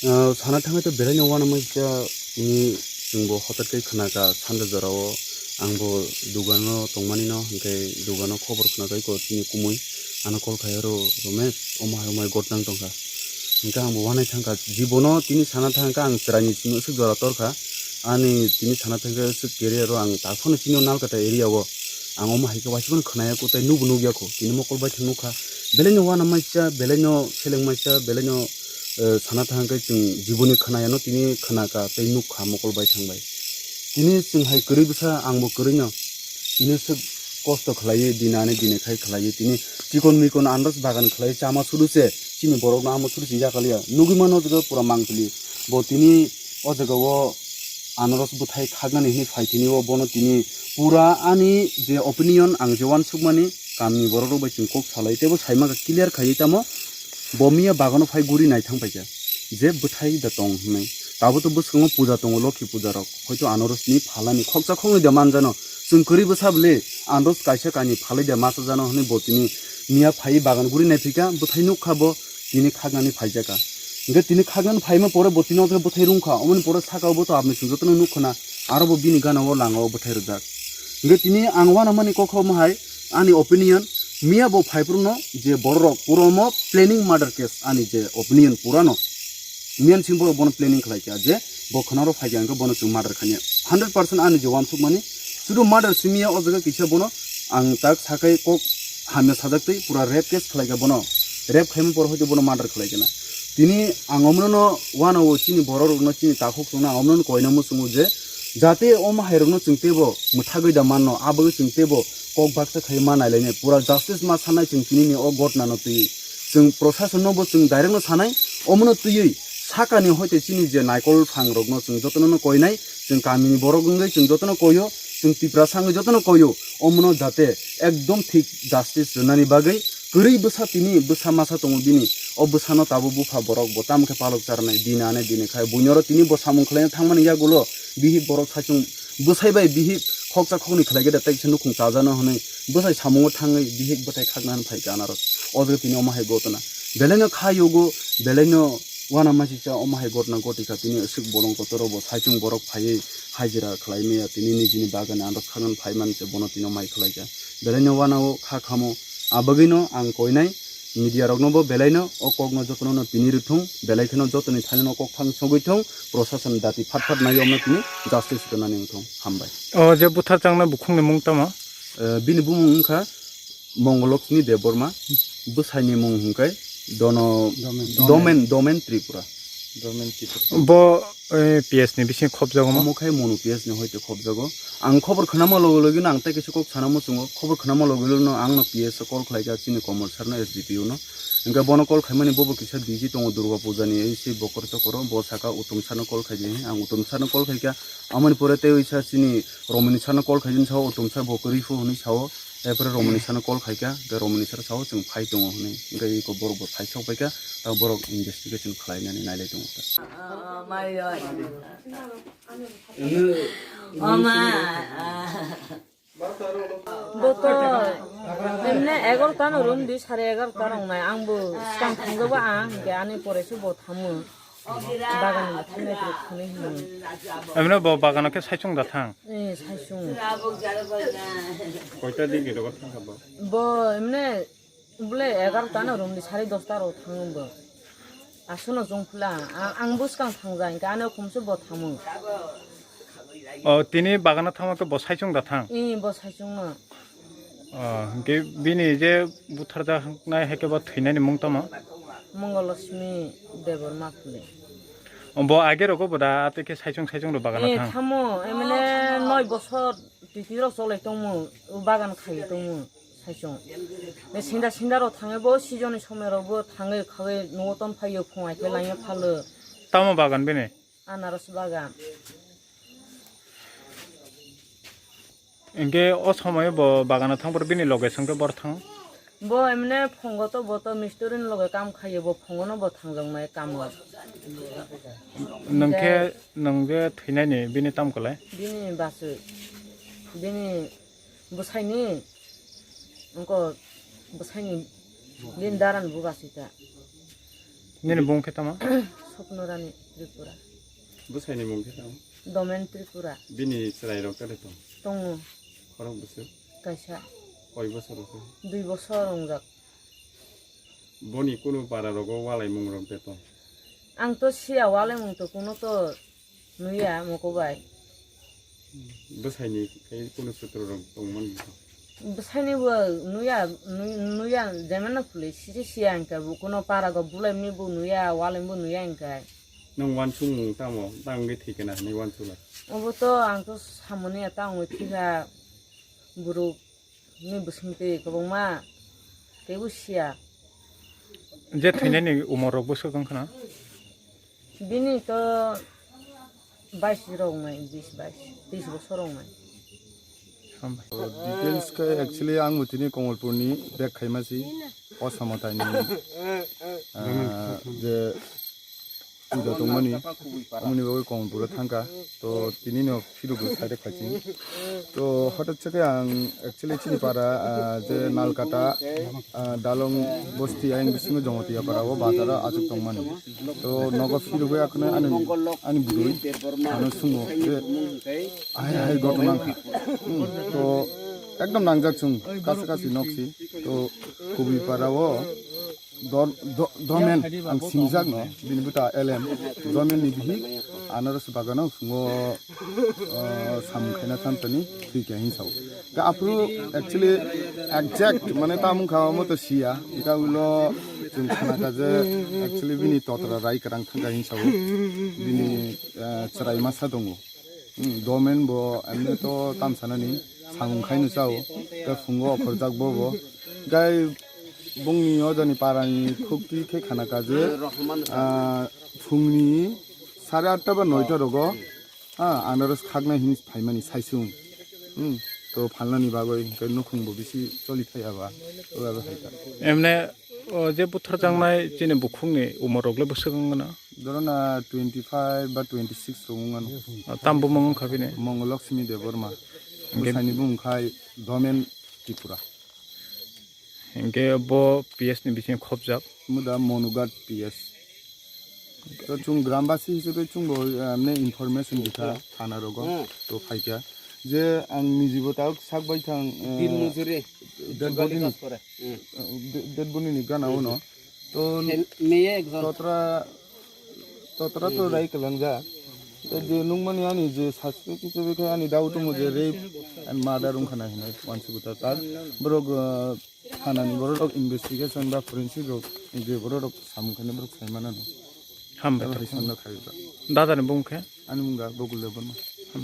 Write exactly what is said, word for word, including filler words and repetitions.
Ah, sana thangwi to belai no uanama kisa, tini chwngbo hotat khe khna kha sanja jora o, ang bo dugan o tongmani no, hinkhe dugan o khobor khna kha iko chini kumui ano call khai aro, "Romesh, omo hai omo hai gotnang tong kha." Hinkhe ang bo uanai thang kha, jibono tini sana thang kha ang chwrai ni simi aswk jora tor kha, ani tini sana thang kha aswk career o ang tak phano chini o Nalkata area o ang omo hai khe waisa phano khna ya kho tei nukbo nuk ya kho, tini mokol bai thang nuk kha, belai no uanama kisa, belai no seleng ma kisa, belai no eh, sana thang khe chwng jiboni khna yano tini khna kha tei nuk kha mokol bai thang bai. Tini chwng hai kwrwi bwsa ang bo kwrwi no tini swk kosto khlaiwi dina ani dini khai khlaiwi tini chikon mikon andos bagan khlaiwi chama suru se chini borok no amo suru se yakal ya nugwi mano jaga pura mangpili bo tini o jaga o anaros bwthai khaknani hwnwi phai tini o bono tini pura ani je opinion ang je uansukmani kamni borok rok bai chwng kok salai tei bo sai maka clear khaiwi tamo bo miya bagano phai guri naithang paikha je bwthai da tong hwnwi. Tabuk to bwskango puja tongo, Lokhi puja rok, hoito anorosni phalani khoksa khoknwi da manjano, chwng kwrwi bwsa bwle anorosni kaisa kainwi phalwi da masa jano hwnwi bo tini miya phaiwi bagan guri naiphikha, bwthai nukha bo tini khaknani phaijakha. Hwnkhe tini khaknani phaima pore bo tini o jaga bwthai rwngkha, omoni pore sakao bo to aboni chwng jotono nukkhana, aro bo bini gana o langa o bwthai rwjak. Hwnkhe tini ang uanamani kok omo hai, ani opinion, miya bo phaiphruno je bororok pura omo planning murder case, ani je opinion purano, miyan sing borok bono planning khlai kha je bo khwnaro phai kha hwnkhe bono chwng murder khaniya. Hundred percent ani je uansukmani, sudu murder simiya o jaga kisa bono ang tak sakai kok hamya sajak twi pura rape case khlai kha bono, rape khaima pore hoito bono murder khlai kha na. Tini ang omno no uanao chini bororokno chini takhuk chwngno ang omno no koina muchungo je jate omo hairokno chwng teibo mwthagwi da manno, abagwi chwng teibo kok baksa khai ma nailainai, pura justice ma sanai chwng tinini o gotna no twiwi. Chwng prosason no bo chwng direct no sanai, omono twiwi sakani hoite chini je naikol phang rokno chwng jotono no koinai, chwng kamini borok wngwi chwng jotono koio, chwng Tiprasa wngwi jotono koio, omono jate ekdom thik justice rwnani bagwi kwrwi bwsa tini bwsa masa tongo bini, o bwsano tabuk bupha borok bo tamo khe palok charnai, dini ane dini khai buino oro tini bo samung khlaina thangmani yagulo bihik borok saichung bwsai bai bihik khoksa khoknwi khlai khe da tei kisa nukhung chajano hwnwi bwsai samungo thangwi bihik bwthai khakna hwn phai kha anaros. O jaga tini omo hai gotna. Belai no kha yogo, belai no uanama sisa omo hai gotna goti kha tini aswk bolong kotor o bo saichung borok phaiwi hajira khlai maya tini nijini bagani andos khaknani phai mani se bono tini omo hai khlai kha. Belai no uanao kha khamo. Abagwi no ang koinai media rokno bo belai no o kok no jotono no pini rwthung, belai kheno jotoni thani no kok thang sogwi thung, prosason dati phat phat nai omno tini justice rwnani wngthung. Hambai. O je buthar changna bukhungni mung tamo? Eh, bini bumung wngkha Mongolokshmi Debbarma, bwsaini mung hwnkhe Dono Domen. Domen, Domen Tripura. Domen Tripura. Bo, eh, P S ni bising khobjago mo? Omo khai Monu P S ni hoite khobjago. Ang khobor khnama logi logi no ang tei kisa kok sana muchungo. Khobor khnama logi logi no ang no P S o call khlai kha chini Komol sir no S D P O no. Hwnkhe bono call khaimani bobo kisa busy tongo Durga puja ni ei sei bokor chokoro. Bo saka Uttom sir no call khai di. Ang Uttom sir no call khai kha. Amoni pore tei oisa chini Romini sir no call khai di sao Uttom sir bo kwrwi phu hwnwi sao. Erpore Romani sano call khai kha, hwnkhe Romani sar sao chwng phai tongo hwnwi, hwnkhe eko borok bo phai sok pai kha, tamo borok investigation khlai nani nai lai tongo ta. Bo to emne egarota no room di, sare egarota rok nai, ang bo swkang thangjago, ang hwnkhe ani pore se bo thamu. Bagan ni thangwi rwk thangwi hwnwi. Emno bo bagano khe saichung da thang? Eh, saichung. Koita din ni rogo thang kha bo? Bo emne bole egarota no room di sare dosta ro thang bo. Aswk no chwng phla, a-, ang bwskang thang ja, hwnkhe ano khumsu bo thamu. O, tini bagano thangma khe bo saichung da thang? Eh, bo saichung no. O, hwnkhe bini je butharjaknai hai khe bo thwinani mung tamo? Mongolokshmi Debbarma phule. O, bo age rogo bo da, tei khe saichung saichung rok bagana Eh, thang? Thamo, emne noi bosor titi rok cholai tongmo, o bagan khai tongmo saichung. Ne sinda sinda rok thangwi bo season ni somoi rok bo thangwi khagwi nugo ton phaio, phung ai khe laina phalo. Tamo bagan bini? Anaros bagan. Hwnkhe o somoyo bo bagano thang, bini loge songkhe bor thang? Bo emne phungo to, bo to mistiri ni loge kam khaio, bo phungo no bo thangjaknai kamo. Nungkhe, nung je thwinani bini tam kwlai? Bini bachwi, bini Bwsaini, wngkha bwsaini bini dara ni buga sita. Nini bung khe tamo? Swapna Rani Tripura. Bwsaini mung khe tamo? Domen Tripura. Bini chwrai rok khe tong? Tongo. Khorok bwswk? Kaisa. Koi bosor rok khe? Dui bosor wngjak. Boni kunu para rogo walai mung rok de tong? Ang to siya walai mung to kuno to nuya moko bai. Bwsaini khe kunu sutro rok tong mani to? Bwsaini bo nuya, nu-, nuya jemana puli sisi siya hingka bo kuno para go bulai mani bo nuya, walai bo nuya hingka. Nang wansung mung tamo, tang ge thikena ni wansung lai? Obo to ang to samoni ya tang wi thika buruk. Ni bwswng twi kwbangma teibo siya. Je thwinani umor rok bwswk wng khna? Bini to bais rok wngnai, bis bais, tris bosor wngnai. Hambai. Details khe actually ang bo tini Komolpur ni bag khaima si, o Samatai ni, ah, je puja tongmani, amoni bagwi Komolpuro thangkha. To tini no phirogwi side khaising. To hotat se khe ang actually chini para, ah, je Nalkata, ah, Dalong bosti ayang bisingo Jamatia para o bazar o achuk tongmani. To nogo phirogwi akhne ani, ani bwrwi ano sungo je hai hai gotona wngkha. Hmm, to ekdom nangjak chwng kasa kasi noksi. To kubui para o Dor-, do-, Domen, ang sinijak no, bini bwta L M, Domen ni bihik, anaros bagano phungo, uh, samung khaina thamtani thwi kha hin sao. Ka aphuru actually exact, mane tamung kha omo to siya, ika ulo chwng khana kha je actually bini totra rai kwrang thangkha hin sao, bini, uh, chwrai masa tongo. Hmm, Domen bo emne to tamsanani samung khaino chao, ka phungo okhorjak bo bo. Gai bongni ojani parani khukti khe khana kha je, ah, phungni sare atta ba noita rogo, ah, anaros khaknai hin phaimani saisung. Hmm, to phalnani bagwi hwnkhe nukhung bo bisi choli thaya ba, o abo hai kha. Emne O je butharjaknai chini bukhukni umor rok le bwswk wng gana? Doro na twenty five ba twenty six rok wng gano. O, tam bumung wng kha bini? Mongolokshmi Debbarma. Hingke bwsani bumung khai Domen Tripura. Hingke bo P S ni bisingo khopjak? Muda Monughat P S. To chwng grambasi hisabe chwngbo, eh, mane information dikha thana rogo. Hmm. To phaikha je ang nijibo tabuk sak bai thang, eh, Din mujuri. Dead body ni, eh, de-, dead body ni gana uno. To meye ekjon. Totra, totra to rai kalang ja. To je nungmani ani je suspect hisabe khe ani doubt mo je rape and murder wng khana hinai wansi guta tar. Borok, eh, Thanani borok rok investigation ba forensic rok je borok rok samung khainai borok sai manano. Hambai. Abo hai sanno khaijak. Dada ni bung khe? Ani mung ga Gokul Debbarma.